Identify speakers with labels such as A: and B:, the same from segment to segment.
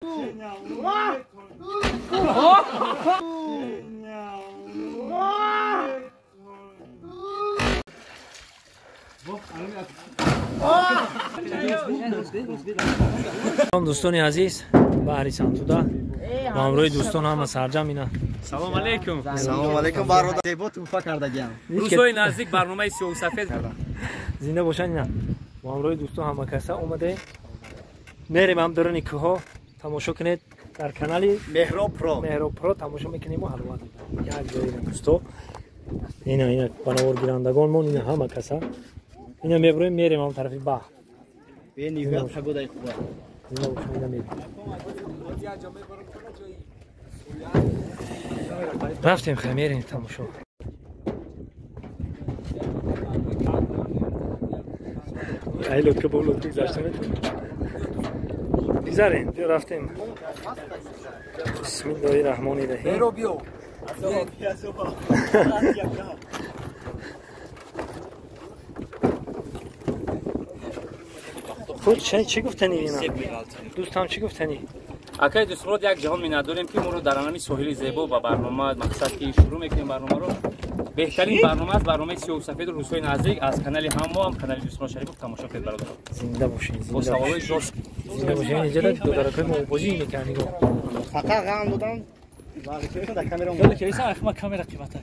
A: Дӯстони азиз, баҳри Сантуда бо ҳамроҳи дӯстон ҳама сарҷам ина.
B: Салом алейкум.
C: Салом алейкум, бародар. Зебо туҳфа кардагиам.
B: Рӯзҳои наздик барномаи сиёҳу сафед.
A: Зинда бошанд ина. Бо ҳамроҳи дӯстон ҳама каса омадаем. Мерем ҳам даруни кӯҳҳо тамошо кунед дар канали
C: Меҳроб Про.
A: Меҳроб Про тамошо мекунем ва ҳаловат мебарем. Як ҷои дӯсто. Ина ина банаворгирандагонмон ина ҳама каса. Ина мебурем мерем ҳам тарафи баҳр.
C: Бениҳоят погодаи хуба.
A: Зинда бошанд ина мерем. Рафтем хай мерем тамошо. Ай лодка бо лодка гузашта метавонем. Бизарем, биё рафтем. Бисмиллоҳи раҳмони раҳим. Худ чӣ гуфтанӣ ина? Дӯстам чӣ гуфтанӣ?
B: Акай дӯстмурод, як ҷаҳон миннатдорем, ки моро дар анами соҳили зебо ба барнома мақсад ки шурӯъ мекунем барномаро. Беҳтарин барнома аст барномаи сиёҳу сафеду рӯзҳои наздик аз канали ҳаммо ҳам канали Дӯстмурод Шарипов тамошо кунед, бародарон.
A: Зинда бошед,
B: бо саволҳои жош.
A: Зинда бошед. Инҷа додаракҳои мо бозӣ мекунанд, нигоҳ.
C: Фақат ғам додам. Дар камера
B: ма камера қимата.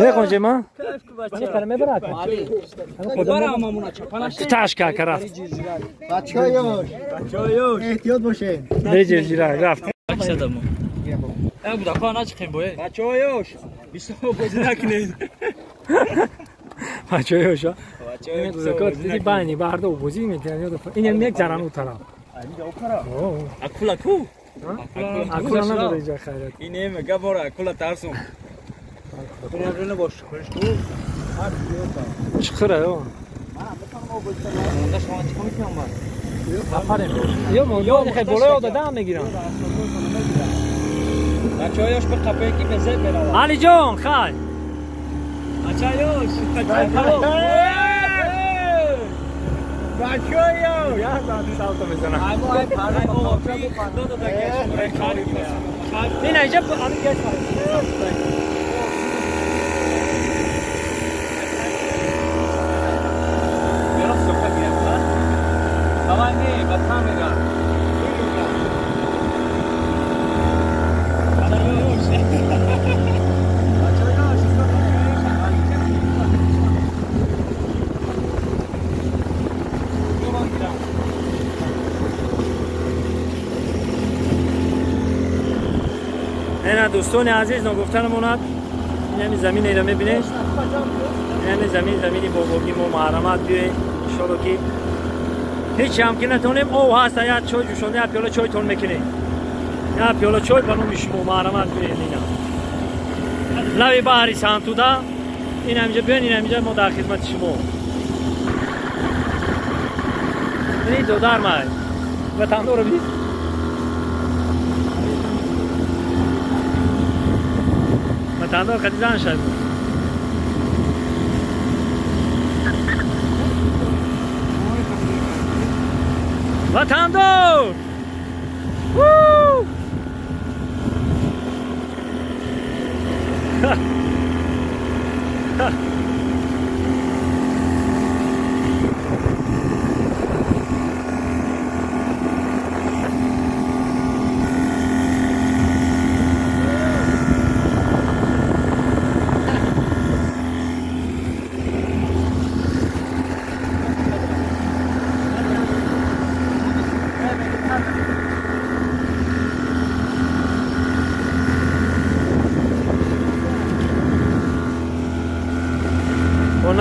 A: Мехонҷе ма? Мехара мебарад? Таш кака рафт.
C: Бачаёш. Эҳтиёт бошед.
A: Беҷирҷира рафт.
B: Бачаёш, бисёр бозӣ накунед.
A: Бачаёш, а? Диди байни баҳрда бозӣ мекунанд. Ин мегзаранд у тараф.
B: Акула ку?
A: Акула надора иҷа хайрат.
B: Ин мега бора акула тарсум.
A: Чиқира ё. Ё монда хай болои ода дам мегирам.
B: Бачаёш ба қапе ки безеб меравад.
A: Алиҷон, хай.
B: Бачаёш,
A: бачаёш, я салто мезанам. Ина иҷа ами геш.
B: Ба камера.
A: Ина дӯстони азиз, ногуфта намонад, ин ҳами заминеро мебинед, ин ҳами замин замини бобогӣ мо маҳрамат биёед. Иншолло ки ҳеҷ ҳам ки натонем, об ҳаст, як чой ҷӯшонда, як пиёла чойтон мекунем. Як пиёла чой ба номи шумо маҳрамат биёед. Ина лаби баҳри Сантуда, ин ҳаминҷа биёед, ин ҳаминҷа мо дар хизмати шумо. Ин додар май ватандоро бид. Ватандор қади зан шад. Ватандор!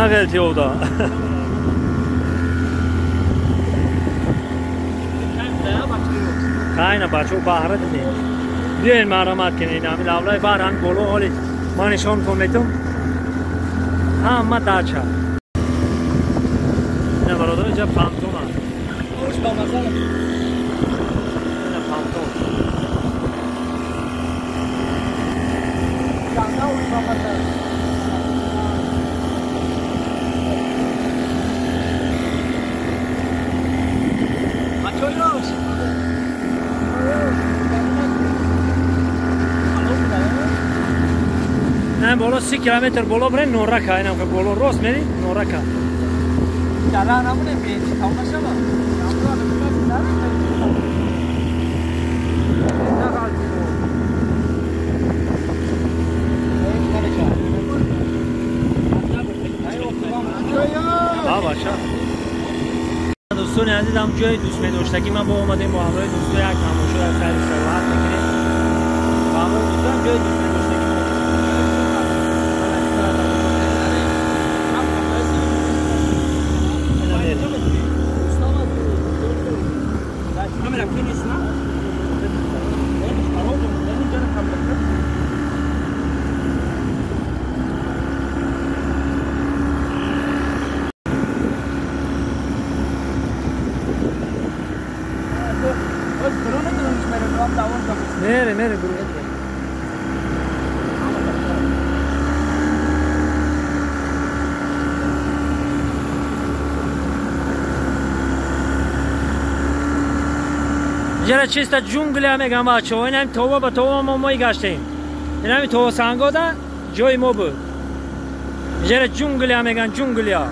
A: Нағелти овда. Хайна бачо баҳра дидем. Биёен маҳрамат кунед. Ҳамин лавлаи баҳр ҳамин боло ҳоли ман нишонтон метам. Ҳама дача. Ина бародар инҷа пантон аст. Ина пантон. 30 километр боло бирем Норака, инам ки боло рост мерим Норака.
D: Дара намуне бензин тамом нашава.
A: Бача. Дӯстони азиз, ҳам ҷои дӯст медоштагӣ ман бо омадем бо ҳамроҳи дӯсто як тамошо як сайру саёҳат мекунем. Бо ҳамроҳи дӯстон ҷои дӯст медоштагӣ мо. Mere, mere, guru. Ҷара чиста ҷунглия мегам бачаҳо, инам това ба това мо мои гаштем. Инами това сангода ҷои мо буд. Ҷара ҷунглия меган ҷунглия.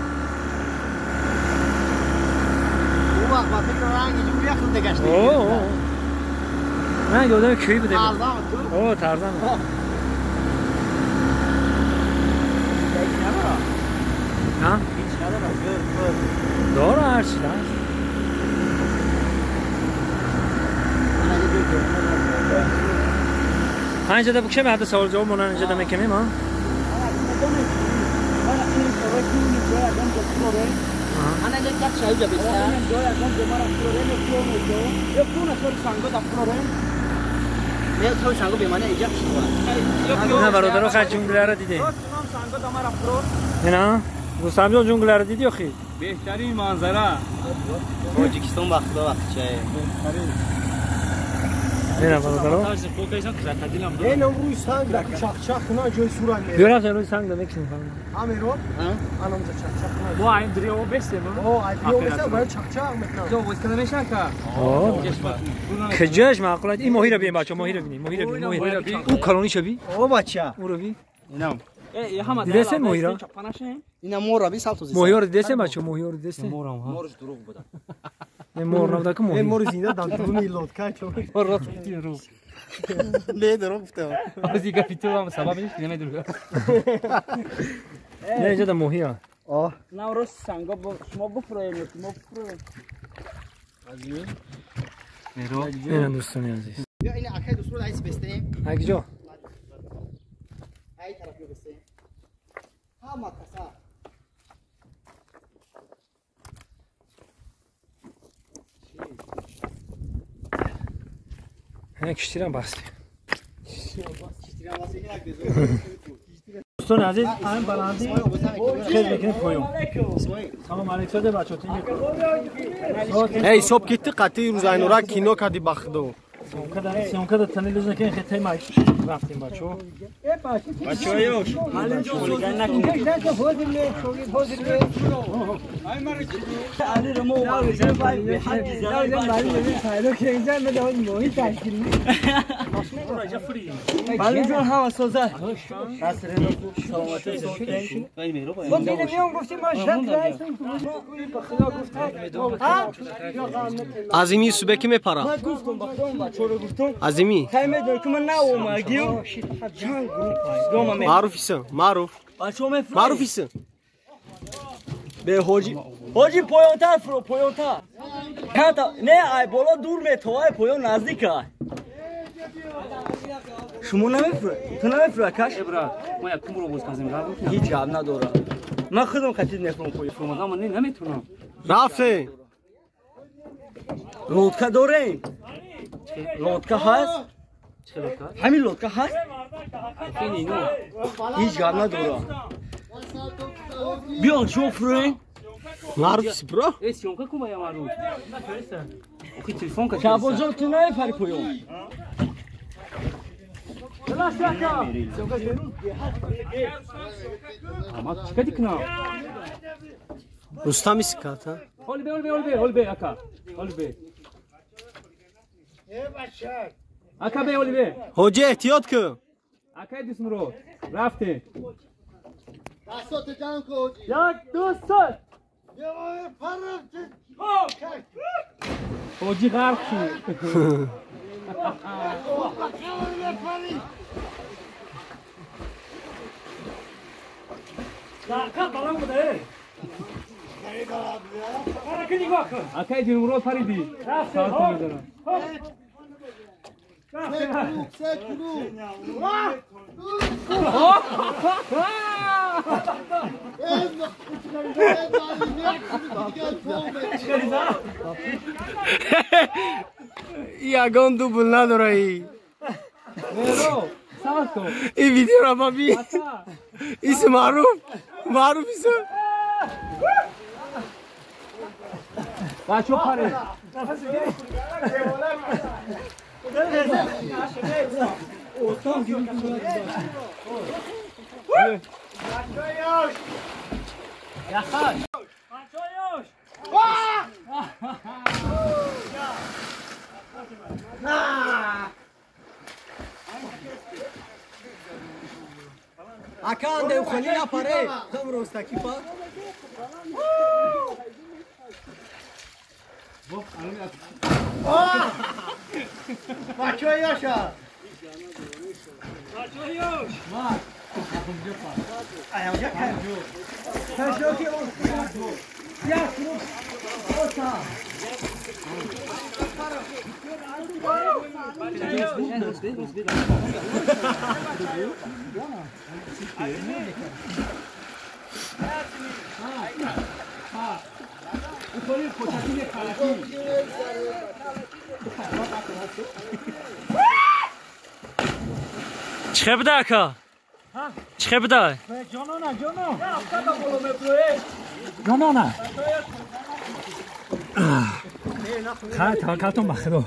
C: У вақт ба фикр ранги ҷунглия хӯрда гаштем.
A: О. من یادم کی بوده. اوه ترزم. ها؟ داره هر چی داره. اینجا ده بکشه بعد سوال جواب مونن اینجا ده میکنیم ها؟ نه برادرها خیلی جونگله را دیدیم. نه رستم جان جونگله را دیدی آخی؟
B: بهترین منظره
C: تاجیکستان وقت وقت چه
A: نه برادرها
E: این روی سنگ در چخ چخ نه جای سوران میره.
A: بیارم روی سنگ نمیکنیم.
E: همین رو؟ الان چخ چخ نه.
D: ما این دریو بسته ما.
E: آه دریو بسته برای چخ چخ میکنم.
D: جو واسه نمیشه که.
A: آه. کجاش معقول این ماهی رو ببین بچا ماهی رو ببینیم ماهی رو ببینیم ماهی. او کلونی شبی؟
C: او بچا.
A: او رو ببین.
C: اینم.
A: دیدسه ماهی رو؟
C: اینا مور رو بی سال توزیع.
A: ماهی رو دیدسه بچا ماهی رو دیدسه.
C: مورش دروغ بوده.
A: این مور نبوده که ماهی.
E: این مور زینه دندونی لودکا چون.
B: رو
C: نه دروغ گفتم.
B: از این گپی تو هم سبب نیست که نمیدونم.
A: نه اینجا ده ماهی ها.
C: آه.
D: نه روز سنگا با شما بفرویم شما بفرویم.
A: نه دوستان عزیز.
C: بیا این اخی دوست رو ایس بسته.
A: کجا؟
C: ای طرف بسته. ها ما کسا.
A: نه کشتیرم بسته. دوستان عزیز همین بلندی خیلی میکنیم پایون. سلام علیکم ساده بچه‌ها.
E: ای صبح کیت قطعی روز اینورا کینو کدی بخدو.
A: سیونکا در تنی لوز نکنین خیلی تیم رفتیم بچه‌ها.
C: بچه‌ها یوش.
E: عظیمی صبح کی میپرم؟ عظیمی معروفیسه معروف معروفیسه
D: به حاجی حاجی پایانتر فرو پایانتر نه ای بالا دور می تو ای پایان نزدیک ای شما نمیفره تو نمیفره کاش
B: ابرا ما یک کمرو باز کردیم
D: هیچ جواب نداره من خودم خطی نفرم پایان
B: فرو من نمیتونم
E: رفته
D: لودکا داریم لودکا هست همین لودکا هست هیچ گپ نداره بیان شو فرین
E: معروف سپرو
B: ای سیونکا کومه یا معروف اوکی تلفن که
D: شعبان جان تو نمیپری پایان
B: اما چیکار کنم
E: رستم اسکاتا
B: هول به هول به هول به هول به اکا هول به اکا به هول به
E: حاجی احتیاط کن
B: Акай Дусмурод, рафтем.
C: Дастото ҷамъ кун ҳоҷӣ.
D: 1 2 3.
B: Ҳоҷӣ ғарқ шуд. Акай Дилмурод паридӣ. Саатро мезанам.
C: Се круг.
E: Ягон дубл надора и. И видео баби. Ис маъруф. Маъруф ис.
B: Бачо парид.
D: Ака анде ухали напаре. Там ростаки па.
C: Бачаи ёша.
A: Чӣ буда ака? Чӣ буда?
D: Ҷонона, ҷоно. Ҷонона.
A: Хай, таваккалтон ба Худо.